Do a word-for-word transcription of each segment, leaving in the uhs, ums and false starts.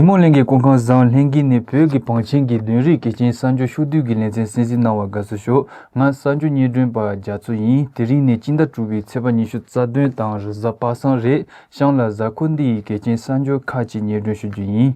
ཉིན་མོ་གླིང་གི་སྐུ་ཁམས་བཟང་། ལྷན་རྒྱས་ནི་བོད་ཀྱི་བང་ཆེན་གྱི་བདུན་རིགས་གལ་ཆེན་གསར་འགྱུར་ཕྱོགས་བསྡུས་ཀྱི་ལེ་ཚན་གསན་གཟིགས་གནང་བར་དགའ་བསུ་ཞུ། ང་གསར་འགྱུར་སྙན་སྒྲོན་པ་རྒྱ་མཚོ་ཡིན། དེ་རིང་ནི་སྤྱི་ཟླ་དྲུག་པའི་ཚེས་པ་ཉི་ཤུ་རྩ་བདུན་དང་རེས་གཟའ་པ་སངས་རེད། གཤམ་ལ་གཟའ་འཁོར་འདི་ཡི་གལ་ཆེན་གསར་འགྱུར་ཁག་ཅིག་སྙན་སྒྲོན་ཞུ་རྒྱུ་ཡིན།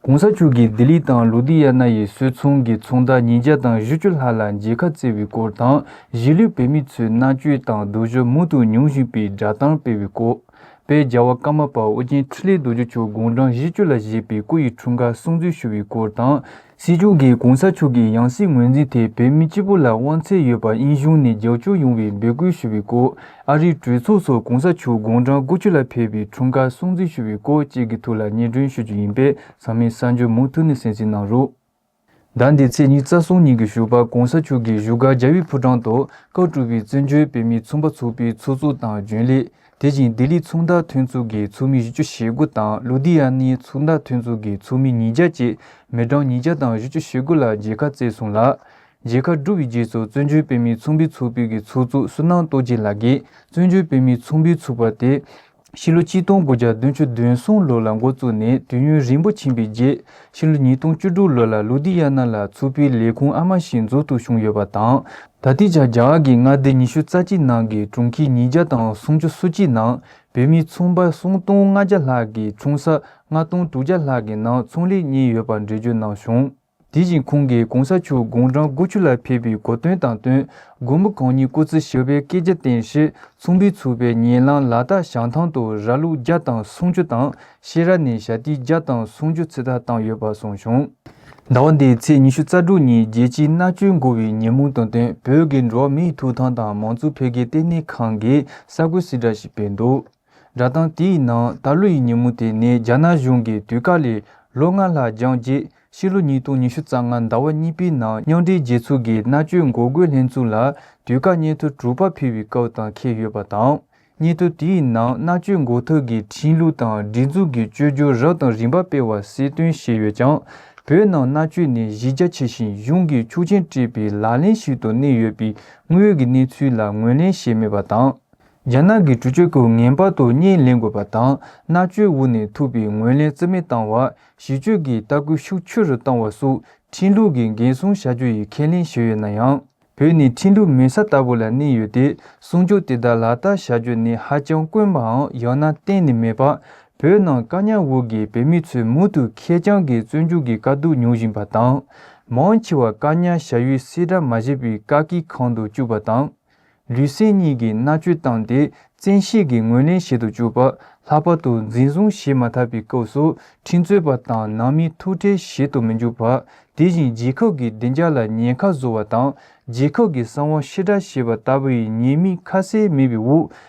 གོང་ས་མཆོག་གིས་ལྡི་ལི་དང་ལུ་དྷི་ཡ་ན་ཡི་སོལ་ཚོང་གི་ཚོང་བདག་ཉིས་བརྒྱ་དང་བཞི་བཅུ་ལྷག་ལ་མཇལ་ཁ་བསྩལ་བའི་སྐོར་དང་། གཞིས་ལུས་བོད་མི་ཚོས་མནར་གཅོད་དང་སྡུག་སྦྱོང་མུ་མཐུད་མྱོང་བཞིན་པའི་བསྒྲགས་གཏམ་སྤེལ་བའི་སྐོར། དཔལ་རྒྱལ་བ་ཀརྨ་པ་ཨོ་རྒྱན་འཕྲིན་ལས་རྡོ་རྗེ་མཆོག་དགུང་གྲངས་བཞི་བཅུ་ལ་བཞེས་པའི་སྐུ་ཡི་འཁྲུངས་སྐར་སྲུང་བརྩི་ཞུ་བའི་སྐོར་དང་། སྲིད་སྐྱོང་གིས་གོང་ས་མཆོག་གི་ཡང་སྲིད་ངོས་འཛིན་ཐད་བོད་མི་སྤྱི་བོ་ལ་དབང་ཚད་ཡོད་པ་དབྱིན་གཞུང་ནས་རྒྱབ་སྐྱོར་ཡོང་བའི་འབོད་སྐུལ་ཞུ་བའི་སྐོར། ཨ་རིའི་གྲོས་ཚོགས་སུ་གོང་ས་མཆོག་དགུང་གྲངས་དགུ་བཅུ་ལ་ཕེབས་པའི་འཁྲུངས་སྐར་སྲུང་བརྩི་ཞུ་བའི་སྐོར་བཅས་ཀྱི་ཐོག་ལ་སྙན་སྒྲོན་ཞུ་རྒྱུ་ཡིན་པས། ཚང་མས་གསར་འགྱུར་མུ་མཐུད་ནས་གསན་གཟིགས་གནང་རོགས། ཟླ་འདིའི་ཚེས་ཉི་ཤུ་རྩ་གསུམ་ཉིན་གྱི་ཞོགས་པ་གོང་ས་མཆོག་གིས་བཞུགས་སྒར་རྒྱལ་བའི་ཕོ་བྲང་དུ་སྐབས་དྲུག་པའི་བཙན་བྱོལ་བོད་མིའི་ཚོང་པ་ཚོགས་པའི་ཚོགས་གཙོ་དང་རྒྱུན་ལས། དེ་བཞིན་ལྡི་ལི་ཚོང་བདག་མཐུན་ཚོགས་ཀྱི་ཚོགས་མི་བཞི་བཅུ་ཞེ་དགུ་དང་། ལུ་དྷི་ཡ་ནའི་ཚོང་བདག་མཐུན་ཚོགས་ཀྱི་ཚོགས་མི་ཉིས་བརྒྱ་བཅས་མི་གྲངས་ཉིས་བརྒྱ་དང་བཞི་བཅུ་ཞེ་དགུ་ལ་མཇལ་ཁ་བསྩལ་སོང་ལ། མཇལ་ཁ་གྲུབ་པའི་རྗེས་སུ་བཙན་བྱོལ་བོད་མིའི་ཚོང་པའི་ཚོགས་པའི་གི་ཚོགས་གཙོ་བསོད་ནམས་སྟོབས་རྒྱས་ལགས་ཀྱིས་བཙན་བྱོལ་བོད་མིའི་ཚོང་པའི་ཚོགས་པ་དེ་ཕྱི་ལོ་ཆིག་སྟོང་དགུ་བརྒྱ་བདུན་ཅུ་དོན་གསུམ་ལོ་ལ་འགོ་བཙུགས་ནས་དུས་ཡུན་རིང་པོ་ཕྱིན་པའི་རྗེས། ཕྱི་ལོ་ཉིས་སྟོང་བཅུ་དྲུག་ལོ་ལ་ལུ་དྷི་ཡ་ན་ལ་ཚོགས་པའི་ལས་ཁུངས་ཨ་མ་ཞིག་འཛུགས་ཐུབ་བྱུང་ཡོད་པ་དང་། ད་ལྟའི་ཆར་རྒྱ་གར་གྱི་མངའ་སྡེ་ཉི་ཤུ་རྩ་གཅིག་ནང་གི་གྲོང་ཁྱེར་ཉིས་བརྒྱ་དང་སུམ་ཅུ་སོ་གཅིག་ནང་བོད་མིའི་ཚོང་པ་སུམ་སྟོང་ལྔ་བརྒྱ་ལྷག་གིས་འཁྲུངས་ས་ལྔ་སྟོང་དྲུག་བརྒྱ་ལྷག་གི་ནང་ཚོང་ལས་གཉེར་ཡོད་པ་འགྲེལ་བརྗོད་གནང་བྱུང་། དེ་བཞིན་ཁོང་གིས་གོང་ས་མཆོག་དགུང་གྲངས་དགུ་བཅུ་ལ་ཕེབས་པའི་གོ་སྟོན་དང་བསྟུན། མགོན་པོ་གང་ཉིད་སྐུ་ཚེ་ཞབས་པད་བསྐལ་བརྒྱར་བརྟན་ཕྱིར། ཚོང་པའི་ཚོགས་པའི་ཉེ་ལམ་ལ་དྭགས་བྱང་ཐང་དུ་ར་ལུག་བརྒྱ་དང་སུམ་ཅུ་དང་། ཤེས་ར་ནས་བྱ་ཏི་བརྒྱ་དང་སུམ་ཅུ་ཚོད་ལྟ་བཏང་ཡོད་པ་གསུངས་བྱུང་། ཟླ་བ་འདིའི་ཚེས་ཉི་ཤུ་རྩ་དྲུག་ཉིན་རྒྱལ་སྤྱིའི་མནར་གཅོད་འགོག་པའི་ཉིན་མོ་དང་བསྟུན། བོད་ཀྱི་འགྲོ་བ་མིའི་ཐོབ་ཐང་དང་མང་གཙོ་འཕེལ་རྒྱས་ལྟེ་གནས་ཁང་གིས་གསར་འགོད་གསལ་བསྒྲགས་ཤིག་སྤེལ་འདུག། བསྒྲགས་གཏམ་དེའི་ནང་། ད་ལོ་ཡི་ཉིན་མོ་དེ་ནི་རྒྱ་ནག་གཞུང་གིས་དུས་བཀག་ལས་ལོ་ལྔ་ལྷག་འགྱངས་རྗེས། ཕྱི་ལོ་ཉིས་སྟོང་ཉི་ཤུ་རྩ་ལྔ་ཟླ་བ་གཉིས་པའི་ནང་མཉམ་འབྲེལ་རྒྱལ་ཚོགས་ཀྱི་མནར་གཅོད་འགོག་རྒོལ་ལྷན་ཚོགས་ལ་དུས་བཀག་བརྙན་ཐུང་དྲུག་པ་ཕུལ་བའི་སྐབས་དང་འཁེལ་ཡོད་པ་དང་། བརྙན་ཐུང་དེའི་ནང་མནར་གཅོད་འགོག་ཐབས་ཀྱི་ཁྲིམས་ལུགས་དང་སྒྲིག་འཛུགས་ཀྱི་བཅོས་སྒྱུར་རབ་དང་རིམ་པ་སྤེལ་བ་གསལ་སྟོན་བྱས་ཡོད་ཀྱང་། བོད་ནང་མནར་གཅོད་ནི་གཞི་རྒྱ་ཆེ་ཞིང་གཞུང་གིས་ཆོག་མཆན་སྤྲད་པའི་ལག་ལེན་ཞིག་ཏུ་གནས་ཡོད་པའི་དངོས་ཡོད་ཀྱི་གནས་ཚུལ་ལ་ངོས་ལེན་བྱས་མེད་པ་དང་། རྒྱ་ནག་གི་དྲག་སྤྱོད་ཀྱིས་ངེས་པར་དུ་བརྙན་ལེན་དགོས་པ་དང་། མནར་གཅོད་འོག་ནས་ཐོབ་པའི་ངོས་ལེན་རྩིས་མེད་བཏང་བ། ཞི་གཅོད་ཀྱི་ལྟ་སྐུལ་ཤུགས་ཆེ་རུ་བཏང་བ་སོགས་ཁྲིམས་ལུགས་ཀྱིས་འགན་སྲུང་བྱ་རྒྱུ་ཡི་ཁས་ལེན་བྱས་ཡོད་ན་ཡང་། བོད་ནི་ཁྲིམས་ལུགས་མེད་ས་ལྟ་བུ་ལ་གནས་ཡོད་དེ། སྲུང་སྐྱོབ་དེ་དག་ལག་བསྟར་བྱ་རྒྱུ་ནི་ཧ་ཅང་དཀོན་པའམ་ཡང་ན་གཏན་ནས་མེད་པ། བོད་ནང་བཀག་ཉར་འོག་གི་བོད་མི་ཚོས་མུ་མཐུད་ཁེར་རྐྱང་གིས་བཙོན་འཇུག་གི་དཀའ་སྡུག་མྱོང་བཞིན་པ་དང་། མང་ཆེ་བ་བཀག་ཉར་བྱ་ཡུལ་གསལ་བསྒྲགས་མ་བྱས་པའི་བཀག་སྐྱིལ་ཁང་དུ་བཅུག་པ་དང་། ལུས་སེམས་གཉིས་ཀྱི་མནར་གཅོད་བཏང་སྟེ་བཙན་ཤེད་ཀྱིས་ངོས་ལེན་བྱེད་དུ་བཅུག་པ། ལྷག་པར་དུ་འཛིན་བཟུང་བྱེད་མ་ཐུབ་པའི་སྐབས་སུ་ཁྲིམས་རྩོད་པ་དང་ནང་མིས་ཐུགས་ཁྲལ་བྱེད་དུ་མི་འཇུག་པ། དེ་བཞིན་རྒྱལ་ཁབ་ཀྱི་བདེ་འཇགས་ལ་ཉེན་ཁ་བཟོ་བ་དང་རྒྱལ་ཁབ་ཀྱི་གསང་བ་ཕྱིར་བསྒྲགས་བྱེད་པ་ལྟ་བུའི་ཉེས་དམིགས་ཁ་གསལ་མེད་པའི་འོག་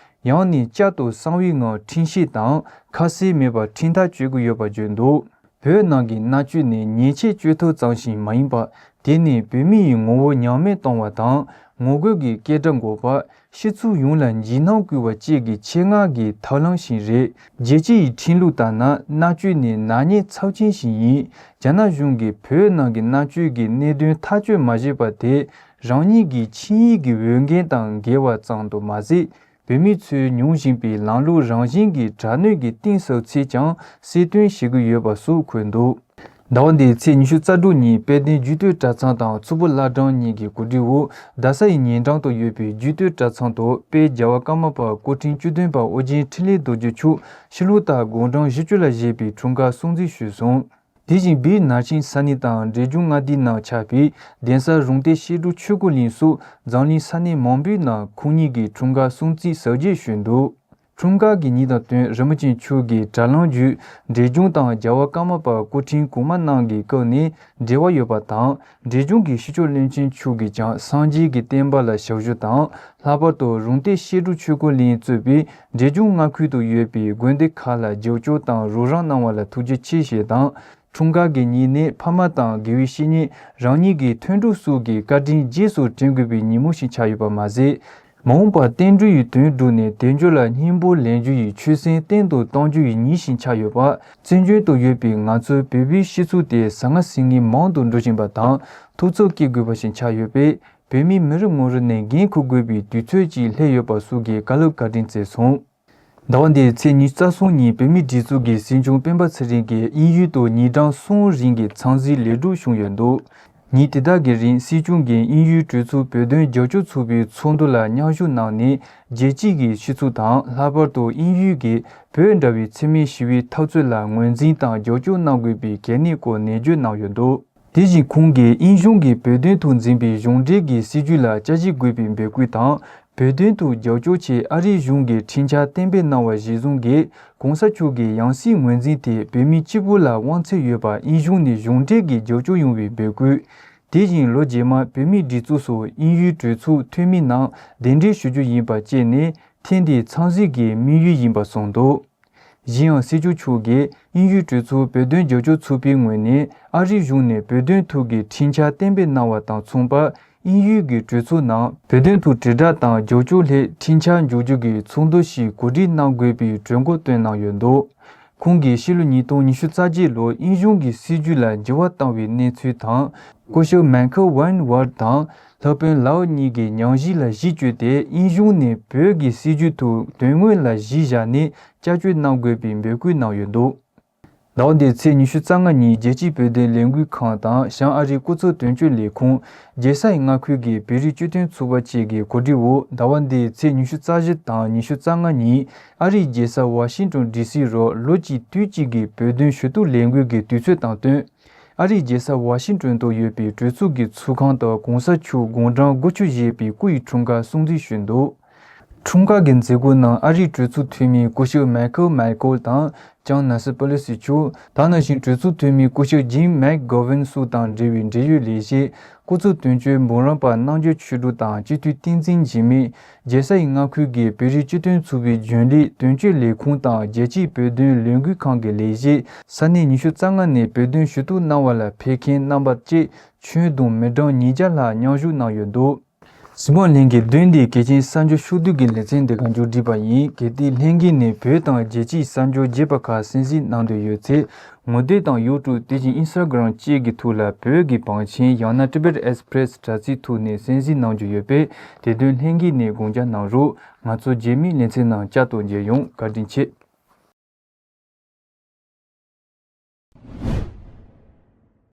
ཡང་ནས་བསྐྱར་དུ་གསང་བའི་ངང་ཁྲིམས་བཤེར་དང་ཁ་གསལ་མེད་པར་ཁྲིམས་ཐག་གཅོད་ཀྱི་ཡོད་པ་བརྗོད་འདུག། བོད་ནང་གི་མནར་གཅོད་ནི་ཉེས་ཆད་གཅོད་ཐབས་ཙམ་ཞིག་མ་ཡིན་པར། དེ་ནི་བོད་མི་ཡི་ངོ་བོ་ཉམས་དམས་གཏོང་བ་དང་། ངོ་རྒོལ་གྱི་སྐད་སྒྲ་འགོག་པ། སྤྱི་ཚོགས་ཡོངས་ལ་འཇིགས་སྣང་བསྐུལ་བ་བཅས་ཀྱི་ཆེད་མངགས་ཀྱི་ཐབས་ལམ་ཞིག་རེད། རྒྱལ་སྤྱི་ཡི་ཁྲིམས་ལུགས་ལྟར་ན། མནར་གཅོད་ནི་ནག་ཉེས་ཚབས་ཆེན་ཞིག་ཡིན། རྒྱ་ནག་གཞུང་གིས་བོད་ནང་གི་མནར་གཅོད་ཀྱི་གནད་དོན་ཐག་གཅོད་མ་བྱས་པ་དེ། རང་ཉིད་ཀྱི་ཆིངས་ཡིག་གི་འོས་འགན་དང་འགལ་བ་ཙམ་དུ་མ་ཟད། བོད་མི་ཚོས་མྱོང་བཞིན་པའི་ལམ་ལུགས་རང་བཞིན་གྱི་དྲག་གནོན་གྱི་གཏིང་ཟབ་ཚད་ཀྱང་གསལ་སྟོན་བྱེད་ཀྱི་ཡོད་པ་སོགས་འཁོད་འདུག། ཟླ་བ་འདིའི་ཚེས་ཉི་ཤུ་རྩ་དྲུག་ཉིན་དཔལ་ལྡན་རྒྱུད་སྟོད་གྲྭ་ཚང་དང་མཚུར་ཕུ་བླ་བྲང་གཉིས་ཀྱི་གོ་སྒྲིག་འོག་རྡ་ས་ཡི་ཉེ་འགྲམ་དུ་ཡོད་པའི་རྒྱུད་སྟོད་གྲྭ་ཚང་དུ་དཔལ་རྒྱལ་བ་ཀརྨ་པ་སྐུ་ཕྲེང་བཅུ་བདུན་པ་ཨོ་རྒྱན་འཕྲིན་ལས་རྡོ་རྗེ་མཆོག་ཕྱི་ལོ་ལྟར་དགུང་གྲངས་བཞི་བཅུ་ལ་བཞེས་པའི་འཁྲུངས་སྐར་སྲུང་བརྩི་ཞུས་སོང་། དེ་བཞིན་སྦིར་ནར་ཤིང་ས་གནས་དང་འབྲས་ལྗོངས་མངའ་སྡེའི་ནང་ཆགས་པའི་གདན་ས་རུམ་བཏེག་བཤད་སྒྲུབ་ཆོས་སྐོར་གླིང་སོགས་འཛམ་གླིང་ས་གནས་མང་པོའི་ནང་ཁོང་ཉིད་ཀྱི་འཁྲུངས་སྐར་སྲུང་བརྩི་གཟབ་རྒྱས་ཞུས་འདུག། འཁྲུངས་སྐར་གྱི་ཉིན་དང་བསྟུན་རིན་པོ་ཆེ་མཆོག་གིས་དྲ་ལམ་བརྒྱུད་འབྲས་ལྗོངས་དང་རྒྱལ་བ་ཀརྨ་པ་སྐུ་ཕྲེང་གོང་མ་རྣམས་ཀྱི་སྐབས་ནས་འབྲེལ་བ་ཡོད་པ་དང་། འབྲས་ལྗོངས་ཀྱི་ཕྱི་ཕྱོགས་བློན་ཆེན་མཆོག་གིས་ཀྱང་སངས་རྒྱས་ཀྱི་བསྟན་པ་ལ་ཞབས་ཞུ་དང་། ལྷག་པར་དུ་རུམ་བཏེག་བཤད་སྒྲུབ་ཆོས་སྐོར་གླིང་གཙོས་པའི་འབྲས་ལྗོངས་མངའ་ཁུལ་དུ་ཡོད་པའི་དགོན་སྡེ་ཁག་ལ་རྒྱབ་སྐྱོར་དང་རོགས་རམ་གནང་བ་ལ་ཐུགས་རྗེ་ཆེ་ཞེས་དང་། འཁྲུངས་སྐར་གྱི་ཉིན་ནི་ཕ་མ་དང་དགེ་བའི་བཤེས་གཉེན། རང་ཉིད་ཀྱི་མཐུན་གྲོགས་སོགས་ཀྱི་བཀའ་དྲིན་རྗེས་སུ་དྲན་དགོས་པའི་ཉིན་མོ་ཞིག་ཆགས་ཡོད་པ་མ་ཟད། མ་འོངས་པར་བསྟན་འགྲོའི་དོན་བསྒྲུབས་ནས་དལ་འབྱོར་ལ་སྙིང་པོ་ལེན་རྒྱུ་ཡི་ཆོད་སེམས་བརྟན་དུ་གཏོང་རྒྱུ་ཡི་ཉིན་ཞིག་ཆགས་ཡོད་པ། བཙན་བྱོལ་དུ་ཡོད་པའི་ང་ཚོའི་བོད་པའི་སྤྱི་ཚོགས་དེ་ཟང་ངེ་ཟིང་ངེ་མང་དུ་འགྲོ་བཞིན་པ་དང་། ཐུགས་ཚོར་སྐྱེ་དགོས་པ་ཞིག་ཆགས་ཡོད་པས། བོད་མིའི་མི་རབས་སྔོན་རོལ་ནས་འགན་འཁུར་དགོས་པའི་དུས་ཚོད་ཅིག་སླེབས་ཡོད་པ་སོགས་ཀྱི་བཀའ་སློབ་བཀའ་དྲིན་བསྩལ་སོང་། ཟླ་བ་འདིའི་ཚེས་ཉི་ཤུ་རྩ་གསུམ་ཉིན་བོད་མིའི་སྒྲིག་འཛུགས་ཀྱི་སྲིད་སྐྱོང་སྤེན་པ་ཚེ་རིང་གིས་དབྱིན་ཡུལ་དུ་ཉིན་གྲངས་གསུམ་རིང་གི་འཚམས་གཟིགས་ལེགས་གྲུབ་བྱུང་ཡོད་འདུག་ཉིན་དེ་དག་གི་རིང་སྲིད་སྐྱོང་གིས་དབྱིན་ཡུལ་གྲོས་ཚོགས་བོད་དོན་རྒྱབ་སྐྱོར་ཚོགས་པའི་ཚོགས་འདུ་ལ་མཉམ་ཞུགས་གནང་ནས། རྒྱལ་སྤྱི་གི་སྤྱི་ཚོགས་དང་། ལྷག་པར་དུ་དབྱིན་ཡུལ་གྱི་བོད་འདྲ་བའི་འཚེ་མེད་ཞི་བའི་འཐབ་རྩོད་ལ་ངོས་འཛིན་དང་རྒྱབ་སྐྱོར་གནང་དགོས་པའི་གལ་གནད་སྐོར་ནན་བརྗོད་གནང་ཡོད་འདུག་དེ་བཞིན་ཁོང་གིས་དབྱིན་གཞུང་གིས་བོད་དོན་ཐོག་འཛིན་པའི་གཞུང་འབྲེལ་གྱི་སྲིད་བྱུས་ལ་བསྐྱར་ཞིབ་དགོས་པའི་འབོད་སྐུལ་དང་། བོད་དོན་ཐོག་རྒྱབ་སྐྱོར་ཆེད་ཨ་རིའི་གཞུང་གིས་འཕྲིན་བཅར་གཏན་འབེབས་གནང་བ་གཞིར་བཟུང་གིས། ༸གོང་ས་མཆོག་གི་ཡང་སྲིད་ངོས་འཛིན་དེ་བོད་མི་སྤྱི་བོ་ལ་དབང་ཚད་ཡོད་པ། དབྱིན་གཞུང་ནས་གཞུང་འབྲེལ་གྱི་རྒྱབ་སྐྱོར་ཡོང་བའི་འབོད་སྐུལ། དེ་བཞིན་ལོ་རྗེས་མར་བོད་མིའི་སྒྲིག་འཛུགས་སུ་དབྱིན་ཡུལ་གྲོས་ཚོགས་འཐུས་མི་རྣམས་གདན་འདྲེན་ཞུ་རྒྱུ་ཡིན་པ་བཅས་ནི་ཐེངས་འདིའི་འཚམས་གཟིགས་ཀྱི་དམིགས་ཡུལ་ཡིན་པ་གསུངས་འདུག་གཞན་ཡང་སྲིད་སྐྱོང་མཆོག་གིས་དབྱིན་ཡུལ་གྲོས་ཚོགས་བོད་དོན་རྒྱབ་སྐྱོར་ཚོགས་པའི་ངོས་ནས་ཨ་རིའི་གཞུང་ནས་བོད་དོན་ཐོག་གི་འཕྲིན་བཅར་གཏན་འབེབས་གནང་བ་དང་མཚུངས་པར། དབྱིན་ཡུལ་གྱི་གྲོས་ཚོགས་ནང་བོད་དོན་ཐོག་དྲིལ་བསྒྲགས་དང་རྒྱབ་སྐྱོར་སླད་འཕྲིན་བཅར་འཇོག་རྒྱུ་གི་ཚོགས་འདུ་ཞིག་གོ་སྒྲིག་གནང་དགོས་པའི་གྲོས་འགོ་བཏོན་གནང་ཡོད་འདུག་ཁོང་གིས་ཕྱི་ལོ་ཉིས་སྟོང་ཉི་ཤུ་རྩ་བརྒྱད་ལོར་དབྱིན་གཞུང་གི་སྲིད་བྱུས་ལ་འགྱུར་བ་བཏང་བའི་གནས་ཚུལ་དང་། སྐུ་ཞབས་མའི་ཁལ་ཝན་ཝར་དང་ལྷག་པོན་ལའོ་གཉིས་ཀྱི་ཉམས་ཞིབ་ལ་གཞི་བཅོལ་ཏེ། དབྱིན་གཞུང་ནས་བོད་ཀྱི་སྲིད་བྱུས་ཐོག་དོན་དངོས་ལ་གཞི་བཞག་ནས་བསྐྱར་བཅོས་གནང་དགོས་པའི་འབོད་སྐུལ་གནང་ཡོད་འདུག་ཟླ་བ་འདིའི་ཚེས་ཉི་ཤུ་རྩ་ལྔ་ཉིན་རྒྱལ་སྤྱིའི་བོད་དོན་ལས་འགུལ་ཁང་དང་། བྱང་ཨ་རིའི་སྐུ་ཚབ་དོན་གཅོད་ལས་ཁུངས། རྒྱལ་ས་ཡི་མངའ་ཁུལ་གྱི་བོད་རིགས་སྤྱི་མཐུན་ཚོགས་པ་བཅས་ཀྱི་གོ་སྒྲིག་འོག་ཟླ་བ་འདིའི་ཚེས་ཉི་ཤུ་རྩ་བཞི་དང་ཉི་ཤུ་རྩ་ལྔ་ཉིན་ཨ་རིའི་རྒྱལ་ས་ཝ་ཤིང་ཏོན་ཌི་སི་རུ་ལོ་གཅིག་དུས་གཅིག་གི་བོད་དོན་ཞུ་གཏུག་ལས་འགུལ་གྱི་དུས་ཚོད་དང་བསྟུན། ཨ་རིའི་རྒྱལ་ས་ཝ་ཤིང་ཏོན་དུ་ཡོད་པའི་གྲོས་ཚོགས་ཀྱི་ཚོགས་ཁང་དུ་༸གོང་ས་མཆོག་དགུང་གྲངས་དགུ་བཅུ་བཞེས་པའི་སྐུ་ཡི་འཁྲུངས་སྐར་སྲུང་བརྩི་ཞུས་འདུག་འཁྲུངས་སྐར་གྱི་མཛད་སྒོ་ནང་ཨ་རིའི་གྲོས་ཚོགས་འཐུས་མི་སྐུ་ཞབས་མའི་ཁལ་མའི་ཀལ་དང་། ལྕམ་ནན་སི་པེ་ལོ་སི་མཆོག་ད་ག་ནང་བཞིན་གྲོས་ཚོགས་འཐུས་མི་སྐུ་ཞབས་ཇིམ་མེག་གྷོ་ཝན་སོགས་དང་འབྲེལ་བའི་འབྲེལ་ཡོད་ལས་བྱེད། སྐུ་ཚབ་དོན་གཅོད་འབུམ་རམས་པ་རྣམ་རྒྱལ་ཆོས་སྒྲོན་དང་སྤྱི་འཐུས་བསྟན་འཛིན་འཇིགས་མེད། རྒྱལ་ས་ཡི་མངའ་ཁུལ་གྱི་བོད་རིགས་སྤྱི་མཐུན་ཚོགས་པའི་རྒྱུན་ལས་དོན་གཅོད་ལས་ཁུངས་དང་རྒྱལ་སྤྱིའི་བོད་དོན་ལས་འགུལ་ཁང་གི་ལས་བྱེད། ས་གནས་ཉི་ཤུ་རྩ་ལྔ་ནས་བོད་དོན་ཞུ་གཏུག་གནང་བ་ལ་ཕེབས་མཁན་རྣམ་པ་བཅས་ཁྱོན་བསྡོམས་མི་གྲངས་ཉིས་བརྒྱ་ལྷག་མཉམ་ཞུགས་གནང་ཡོད་འདུག་གཟིགས་མོ་ལྷན་རྒྱས། བདུན་འདིའི་གལ་ཆེན་གསར་འགྱུར་ཕྱོགས་བསྡུས་ཀྱི་ལེ་ཚན་འདི་ག་མཇུག་བསྒྲིལ་བ་ཡིན། གལ་ཏེ་ལྷན་རྒྱས་ནས་བོད་དང་རྒྱལ་སྤྱིའི་གསར་འགྱུར་རྒྱས་པ་ཁག་གསན་གཟིགས་གནང་འདོད་ཡོད་ཚེ། ངོ་དེབ་དང་ཡུ་ཊུབ། དེ་བཞིན་ཨིན་སི་ཊ་གྷི་རམ་བཅས་ཀྱི་ཐོག་ལ་བོད་ཀྱི་བང་ཆེན་ཡང་ན་Tibet Express དྲ་ཚིགས་ཐོག་ནས་གསན་གཟིགས་གནང་རྒྱུ་ཡོད་པས། དེ་དོན་ལྷན་རྒྱས་ནས་དགོངས་འཇགས་གནང་རོགས། ང་ཚོ་རྗེས་མའི་ལེ་ཚན་ནང་བསྐྱར་དུ་མཇལ་ཡོང་། བཀའ་དྲིན་ཆེ།